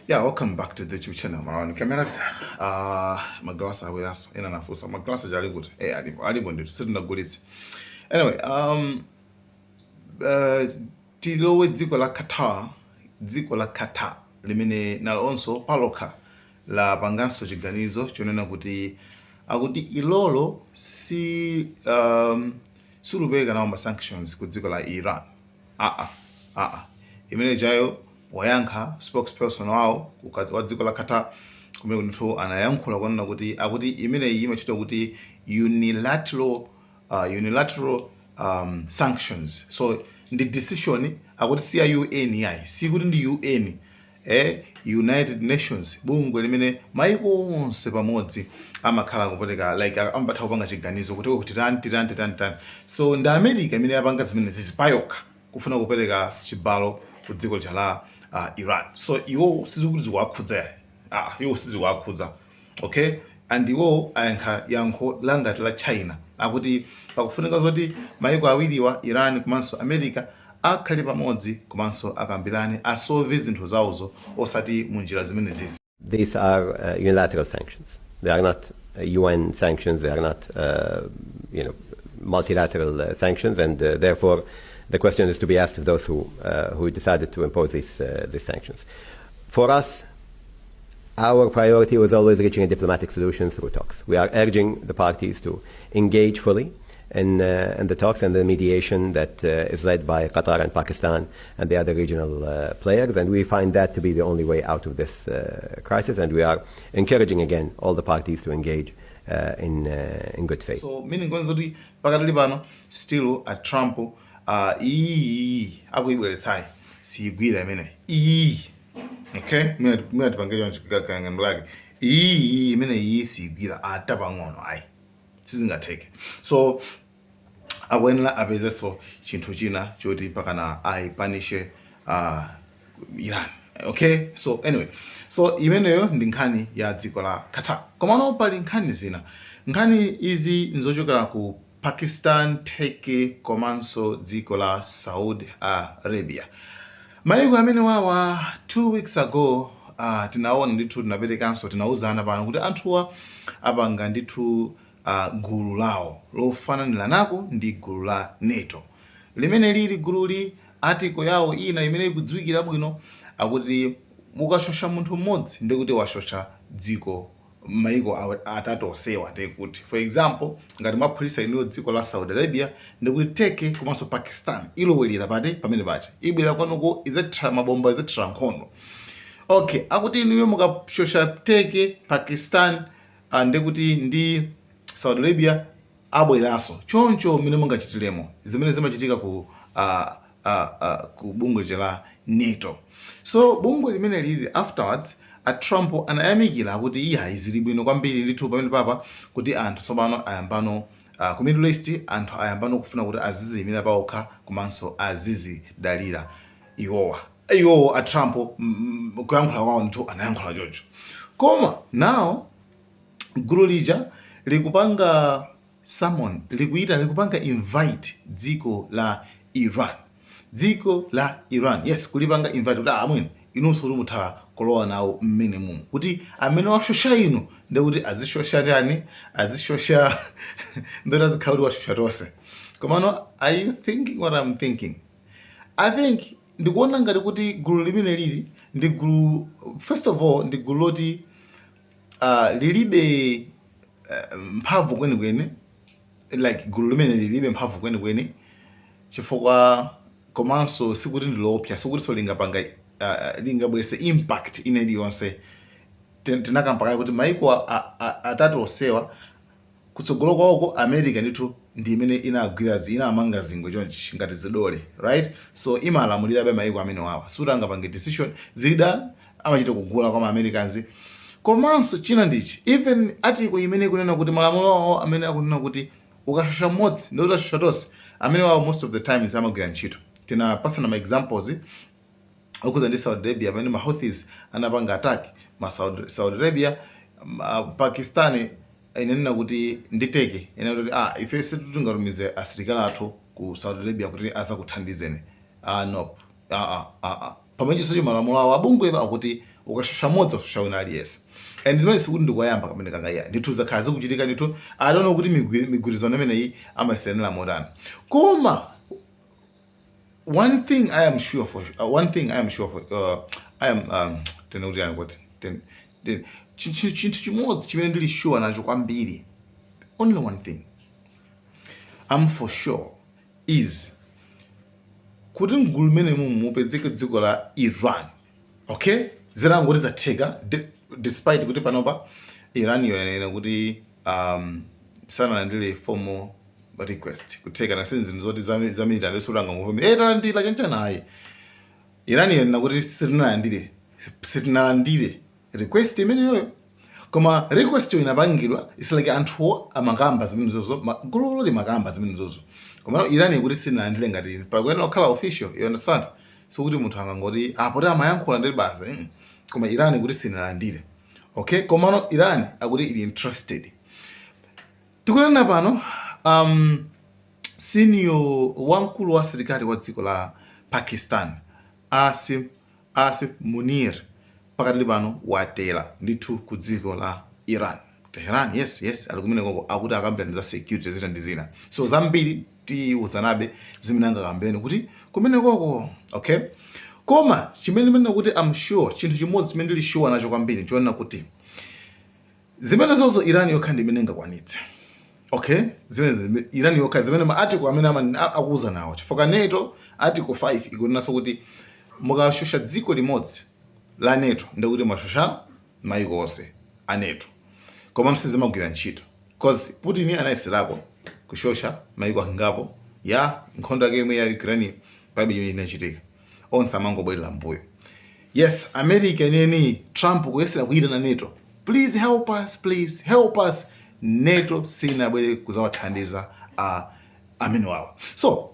Yeah, welcome back to the YouTube channel, Malawi Cameras. Magalasi abweraso. Ena nafusa magalasi jali kuti alipo, alipo ndithu, sitinagulitse. Anyway, tilowe dziko la Qatar. Dziko la Qatar limene nalonso palokha lapanganso chiganizo chonena kuti akuti ilolo si silupereka nawo ma sanctions ku dziko la Iran. Aa, aa, imene jayo poyankha spokesperson wawo wa dziko la Qatar kumene ndithu anayankhula kunena kuti akuti imeneyi imachitwa kuti unilateral sanctions. So ndi decision akuti si ya UN yayi, sikuti ndi UN, United Nations, bungwe limene maiko onse pamodzi amakhala kupereka, like ambatha kupanga chiganizo kuti, "Oh, titani, titani, titani, titani." So ndi America imene yapanga zimene zizi payokha kufuna kupereka chibalo ku dziko lija la Iran. So iwo sizikuti zikuwakhudza yayi. Ah, iwo sizikuwakhudza, okay? And iwo ayankha yankho langati la China, akuti pakufunika zoti maiko awiriwa, Iran komanso America, akhale pamodzi komanso akambirane, asolve zinthu zawozo, osati munjira zimene zizi. These are unilateral sanctions. They are not UN sanctions. They are not multilateral sanctions, and therefore, the question is to be asked of those who decided to impose these sanctions. For us, our priority was always reaching a diplomatic solution through talks. We are urging the parties to engage fully in the talks and the mediation that is led by Qatar and Pakistan and the other regional players. And we find that to be the only way out of this crisis. And we are encouraging again all the parties to engage in good faith. So meaning kwanza kuti pakatali pano still a Trump, iyi akuyibweretsayi siyigwira imene iyi, okay? Mwina tipange choncho kangano lake iyi imene iyi siyigwira ata pang'ono, ayi, sizingatheke. So akuyenera apezenso chinthu china choti pakana ayipanishe Iran, okay? So anyway, so imeneyo ndi nkhani ya dziko la Qatar. Komano pali nkhani zina. Nkhani izi nzochokera ku Pakistan, Turkey komanso dziko la Saudi Arabia, mayiko amene wawa 2 weeks ago tinaona ndithu, tinaperekanso, tinauzana pano kuti anthuwa apanga ndithu gulu lawo lofananira nako ndi gulu la NATO limene lili gululi. Article yawo ina imene ikudziwikira bwino akuti mukashosha munthu mmodzi, ndikuti washosha dziko, maiko atatu osewa. Ndikuti, for example, ngati mwaphulitsa inuyo dziko la Saudi Arabia, ndikuti Turkey komanso Pakistan ilowelera pati pamene pacha, ibwera kwanuko, idzathira mabomba, idzathira nkhondo, okay? Akuti inuyo mukashosha Turkey, Pakistan, ndikuti ndi Saudi Arabia abweranso. Choncho mmene mungachitiremo zimene zimachitika ku bungwe la NATO. So bungwe limene lili, afterwards a Trump anayamikira kuti iya, zili bwino kwambiri ndithu pamene papa kuti anthu tsopano ayambano, ku Middle East anthu ayambano kufuna kuti aziziyimira paokha komanso azizidalira iwowa. Iwowo a Trump kuyankhula kwawo ndithu anayankhula choncho. Koma now gulu lija likupanga summon, likuita, likupanga invite dziko la Iran. Dziko la Iran, yes, kulipanga invite kuti amwene, inunso kuti mutha kulowa nawo mmene mumu, kuti amene washosha inu ndekuti azishosha chani, azishosha, ndoti azikhala kuti washosha tonse. Komano are you thinking what I'm thinking? I think ndikuona ngati kuti gulu limene lili ndi gulu, first of all, ndi gulu loti lilibe mphamvu kwenikweni. Like gulu limene lilibe mphamvu kwenikweni chifukwa komanso sikuti ndilopsa, sikuti so lingapanga, lingabwerese impact ina iliyonse. Tinakamba kale kuti maiko atatu osewa kutsogolo kwawoko America ndithu ndi imene inagwira, inamanga zingwe chonchi ngati zidole, right? So imalamulirabe maiko amene wawa, suti angapange decision, zida amachita kugula kwa ma Americans. Komanso china ndichi, even article imene ikunena kuti malamulo awo amene akunena kuti ukashosha mmodzi ndikuti ashosha tonse, amene wawo most of the times amagwira ntchito. Tinapasana ma examples okhuza ndi Saudi Arabia pamene ma Houthis anapanga attack ma Saudi Arabia, Pakistan inanena kuti ndi Turkey inanena kuti, "Ah, ife sitingatumize asilikali athu ku Saudi Arabia kuti azakuthandizeni. Ah, nope, ah, ah, ah, ah." Pamene chisocho malamulo awo abungwepa akuti Ukashosha modzi, washosha wina aliyense. And zimene sikuti ndikuyamba kamene kakaiya ndithu, zakhala zikuchitika ndithu. I don't know kuti migwirizano imeneyi amayisenera motani, koma one thing I am sure for, one thing I am sure for, I am tene kuti yani kuti chinthu chimodzi chimene ndili sure nacho kwambiri, only one thing I'm for sure, is kuti mgulu limene mumu mupezeke dziko la Iran, okay, zilangoti zatheka, despite kuti panopa Iran yoyenera kuti sanalandire formal request kutheka na zinthu zoti za military sikuti nguvumi talandira chanchanayi. Iran yoyenera kuti sitinalandire request imeneyoyo, koma request yo inapangidwa. It's like anthuwo amakamba zimenezozo, gululo limakamba zimenezozo, koma Iran ikuti sinalandire ngati pakuyenera kukhala official, you understand? Sikuti munthu angangoti apoti amayankhula ndi basi. Koma Iran ikuti sinalandire, okay? Komano Iran akuti ili interested. Tikunena pano, senior wamkulu wa asilikali wa dziko la Pakistan, Asif Munir, pakatili pano watera ndithu ku dziko la Iran, Tehran. Yes, ali kumene koko, akuti akambirana za security, zina ndi zina. So zambiri tiwuzanabe zimene angakambirane kuti kumene koko, okay? Koma chimene ndimene kuti I'm sure, chinthu chimodzi chimene ndili sure nacho kwambiri, nchionena kuti zimene zozo Iran yokha ndi imene ingakwanitse, okay? Zimene Iran yokha, zimene ma article amene akuuza nawo, chifukwa NATO article 5 ikunenanso kuti mukashosha dziko limodzi la NATO, ndikuti mwashosha maiko onse a NATO. Koma sizimagwira ntchito, cause Putin anayeserako kushosha maiko angapo ya nkhondo yake imwe ya Ukraine, palibe chimene chinachitika, onse amangobwerera mbuyo. Yes, America ineni, Trump kuyesera kuyitana NATO, "Please help us, please help us." NATO sinabwere kuzawathandiza amene wawa. So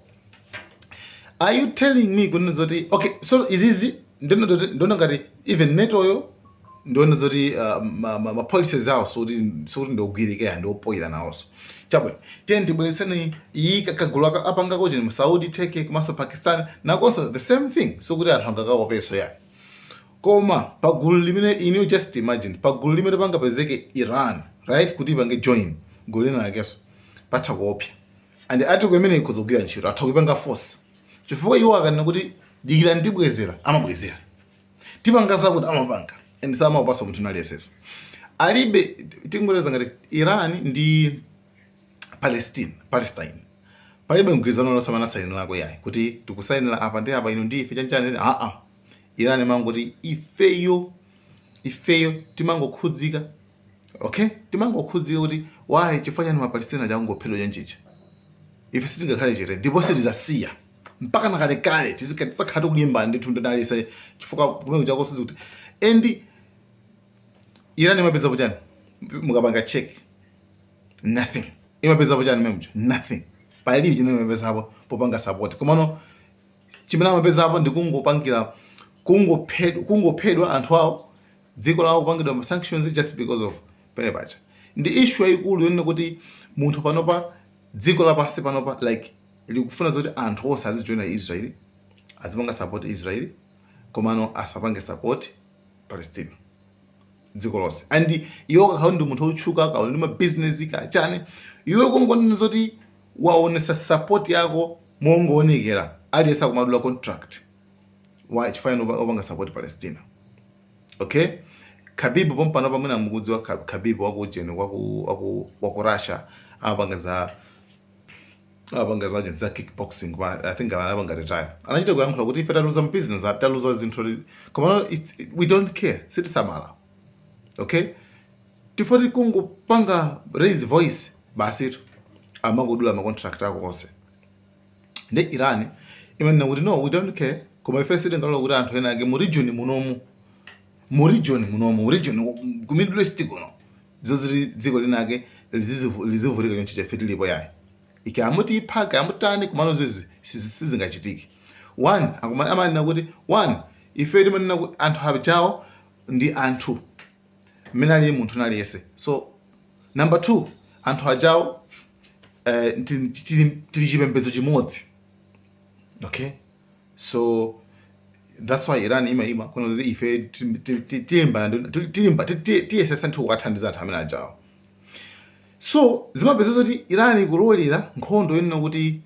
are you telling me kunena zoti, okay, so izizi ndona ngati even NATOyo ndiona zoti ma policies awo sikuti ndiogwirika, ndiopoyera nawonso. Chabwino, tiye ndibweretseni iyi kagulu apangako chini, Saudi, Turkey komanso Pakistan, nakonso the same thing. Sikuti anthu angakaopenso yayi, koma pagulu limene inu, just imagine, pagulu limene pangapezeke Iran, right, kuti ipange join gulu lina lakenso, patha kuopsa. And article imene ikuzogwira ntchito, atha kuipanga force, chifukwa iwo akanena kuti dikira ndibwezera, amabwezera, tipanga zakuti, amapanga, and samapasa munthu naliyesenso alibe. Tingoleza ngati Iran ndi Palestine, palibe mgwirizano lonse amene asayinirako yayi, kuti tikusayinira apa ndi apa, inu ndi ife, chanchani. Aa, Iran imangoti ifeyo timangokhudzika, okay, timangokhudzika kuti why, chifukwa chani Mapalestina changophedwa chanchicha? Ife sitingakhale chete ndipo sitizasiya mpaka nakalekale, tizakhala tikulimbana ndithu ndinalise, chifukwa kumene chako sizikuti. And Iran imapezapo chani? Mukapanga check, nothing. Imapezapo chani memcho? Nothing. Palibe chimene imapezapo popanga support. Komano chimene amapezapo ndi kungopangira kungophedwa anthu awo, dziko lawo kupangidwa ma sanctions just because of pene pacha. Ndi issue yayikulu yonena kuti munthu panopa, dziko lapansi panopa like likufuna zoti anthu onse azijoina Israel, azipanga support Israel, komano asapange support Palestina, dziko lonse. And iwe kakhala ndi munthu otchuka, kauli ndi mabizinesi kachane, iwe kungonena zoti waonesa support yako mongoonekera, aliyense akumadula contract. Why? Chifukwa opanga support Palestina, okay? Khabib pompano pamene mukudziwa Khabib waku jeni waku Russia, amapanga za kickboxing, I think anapanga retire, anachita kuyankhula kuti ife taluza business, taluza zinthu, koma we don't care, sitisamala, okay? Tifoti kungopanga raise voice basi, amangodula ma contract ako onse. Ndi Iran imanena kuti no, we don't care, koma ife sitingalola kuti anthu ena ake mu region munomu, mu region ku Middle East kuno, zoziti dziko linake lizivulika choncho ife tilipo yayi. Ike amuti iphaka amutani, kumano zizi sizingachitike. One, amanena kuti one, ife timanena kuti anthu ajawo ndi anthu mmene ali munthu naliyese. So number two, anthu ajawo tili chipembedzo chimodzi, okay? So That's why Iran imayima kuno kuti ife tilimba tiyesesa nthu kukathandiza anthu amene ajawo. So zimapeza zoti Iran ikulowelera nkhondo yonena kuti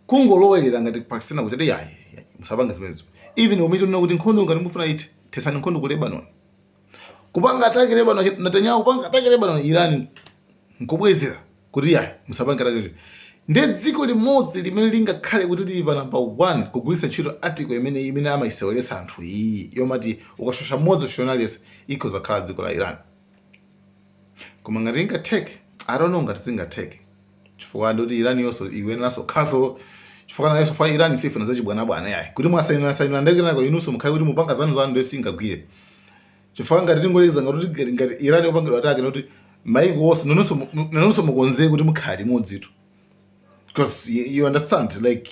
kungolowelera ngati Palestina kuchati, yayi, musapange zimenezo. Even umene kuti nkhondo ngati mufuna iti thesani nkhondo ku Lebanon, kupanga attack Lebanon, Netanyahu kupanga attack Lebanon, Iran nkubwezera kuti yayi, musapange attack. Ndi dziko limodzi limene lingakhale kuti lili pa number one kugwiritsa ntchito article imene amayiseweretsa anthu iyi yomati ukashosha mmodzi ushona aliyense, ikhoza kukhala dziko la Iran. Koma ngati ingatheke, I don't know ngati zingatheke, chifukwa ndikuti Iran yonso ikuyeneranso khaso, chifukwa nayonso fa Iran sifuna zachibwanabwana, yayi, kuti mwasayinira ndekenako inunso mukhale kuti mupanga zanu zanu, ndiyo singagwire. Chifukwa ngati tingolekeza ngati Iran yopangidwa attack, noti maiko onse nononso mukonzeke kuti mukhala limodzitu, because you understand, like,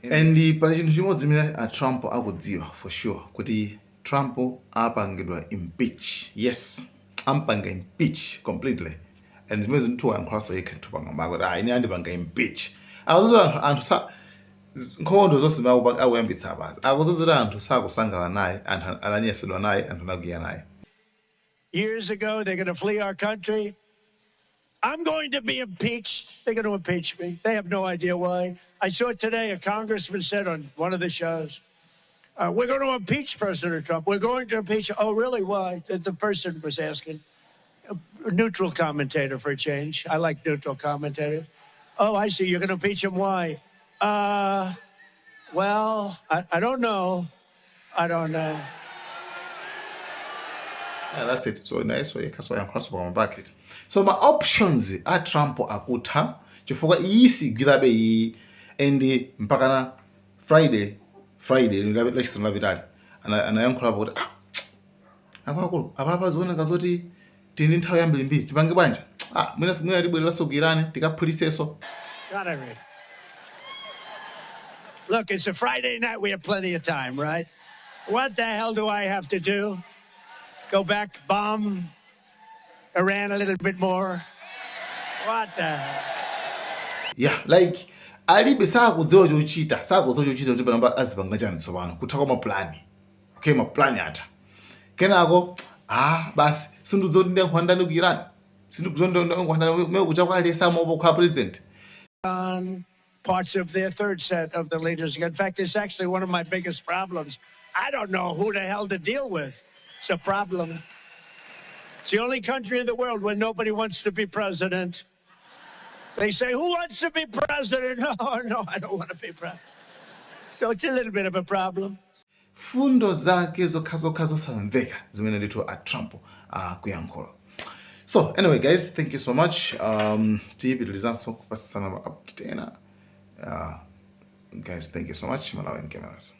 and pali chinthu chimodzi chimene a Trump akudziwa for sure, kuti Trump apangidwa impeach. Yes, ampanga impeach completely. And zimene zinthu wayankhulanso yekha nthu pang'amba kuti, ah, ine andipanga impeach. Akuzozera anthu sa nkhondo zonse zimene akuyambitsa apazi, akuzozera anthu sakusangalala naye, anthu ananyesedwa naye, anthu anakwiya naye. Years ago, they're going to flee our country. I'm going to be impeached. They're going to impeach me. They have no idea why. I saw today a congressman said on one of the shows, "We're going to impeach President Trump. We're going to impeach." "Oh, really? Why?" The person was asking. A neutral commentator for a change. I like neutral commentators. "Oh, I see. You're going to impeach him. Why?" Well, I don't know. I don't know." Yeah, that's it. So nayenso yekhaso yankhulanso pakamwa pake. So ma options a Trump akutha, chifukwa iyi sigwirabe iyi. And mpakana Friday Lachisanu lapitali anayankhulapo kuti, ah, akuluakulu, apapa zioneka zoti tili ndi nthawi yambirimbiri, tipange bwanji? Ah, mwina tibwereranso ku Iran tikaphulisenso. Got it. Look, it's a Friday night. We have plenty of time, right? What the hell do I have to do? Go back, bomb Iran a little bit more? What the hell? Yeah, like, alibe, sakudziwa chochita kuti panamba azipanga chani tsopano. Kutha kwa mapulani, okay, mapulani atha. Kenako, ah, basi, sindidziwa kuti ndiyankhula ndani ku Iran, sindikudziwa ndiyankhula ndani kumene kucha kwa alesa amaopa kukhala president. On parts of their third set of the leaders. In fact, it's actually one of my biggest problems. I don't know who the hell to deal with. It's a problem. It's the only country in the world where nobody wants to be president. They say, "Who wants to be president?" No, I don't want to be president." So it's a little bit of a problem. Fundo zake zokhazokha zosamveka zimene ndithu a Trump akuyankhula. So anyway, guys, thank you so much. Tiyipitirizanso kupasisana ma update ena. Guys, thank you so much. Malawi Cameras.